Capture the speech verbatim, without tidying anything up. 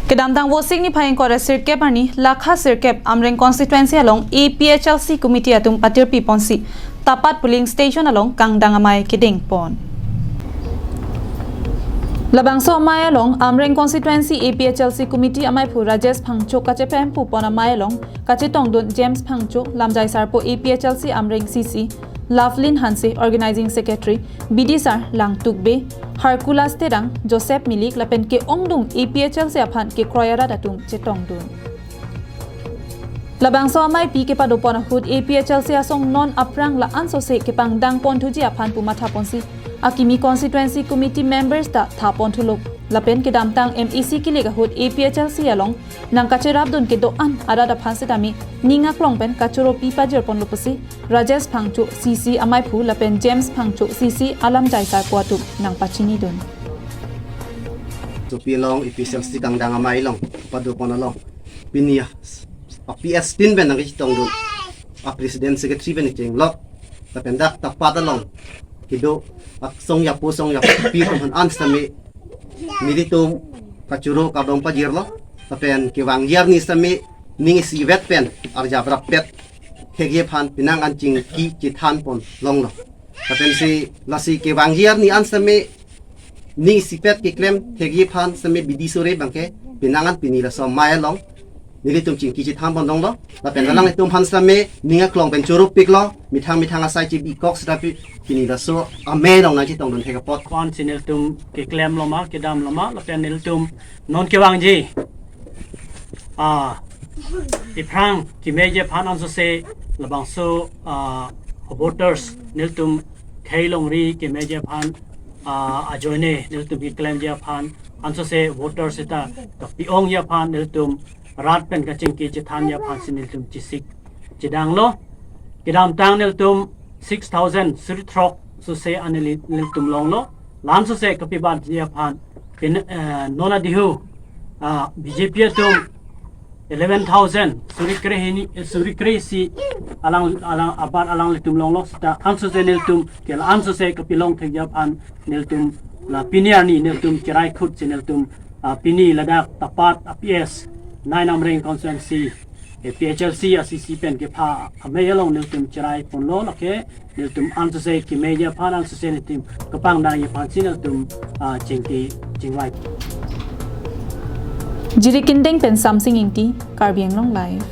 Kedamtang Vosik niphai ingkoi ra sirkep arni lakha sirkep Amreng constituency along A P H L C committee atum patirpi ponsi Tapat polling station along kangdang amei kedeng pon. Labangso amei along Amreng constituency A P H L C committee ameiphu Rajesh Phangcho kachepempu pon amei along kachetongdun James Phangcho, lamjai sarpo A P H L C Amreng C C, Lovelyn Hanse, organizing secretary, B D sir Langtuk Bey, Harkulas Terang, Joseph Milik lapen ke-ongdung A P H L C aphan kekroi arat atum chetongdun. Labangso ameipi kepado pon ahut A P H L C asong non aphrang la-an sose kepangdang ponthuji aphan pu matha ponsi akimi constituency committee members ta tha ponthulo lapen kedamtang M A C kilik ahut A P H L C along nangkacherapdun kedo-an arat aphan setame ning aklong pen kachoro pi pajir ponlo pusi Rajesh Phangcho C C ameiphu lapen James Phangcho C C alamjai sarpo atum nangpachinidun. Sopi along A P H L C kangdang amei along pado pon along pini ya, a P S tin pen nangchetongdun, a president secretary pen chenglok, lapen dak Tapat along kedo asong yapo song yapo pi atum aphan setame nelitum kachoro kardom pajirlo, lapen kevangji arni setame ning isivet pen arjap rappet thekji aphan penang an chingki chethan pon longlo. Lapensi lasi kevangji arni an setame ning isipet keklem thekji aphan setame bidi sore abangke penang an pini laso amei along nelitum chingki chethan pon longlo. Lapen alanglitum aphan setame ning aklong pen choro piklo, methang methang asai chebikok seta pi-, pini laso amei along nangchetongdun thek apot. Kwan si nelitum keklem loma, kedam loma, lapen nelitum non kevangji, ah, iphrang kemeji aphan ansose labangso, ah, voters nelitum khei longri kemeji aphan, ah, ajoine nelitum keklemji aphan ansose voters seta kapi-ongji aphan nelitum rat pen kachingki chethanji aphan si nelitum chesik chedanglo. Kedamtang nelitum six thousand suri throk sose aneli nelitum longlo. La-an sose kapibatji aphan pin, eh, non adihu, ah, B J P atum eleven thousand suri kre hini, eh, suri kre isi alang, alang abat alanglitum longlo seta ansose nelitum ke la-an sose kapilong thekji aphan nelitum la pini arni nelitum cherai khut si nelitum, ah, pini ladak Tapat a P S nine Amreng constituency A P H L C a C C pen kepha amei along nelitum cherai ponlo, lake nelitum ansose kemeji aphan ansose nelitum kepangdangji aphan si nelitum, ah, chingki chingvai. Jirikindeng pen Samsing Ingti, Karbi Anglong Live.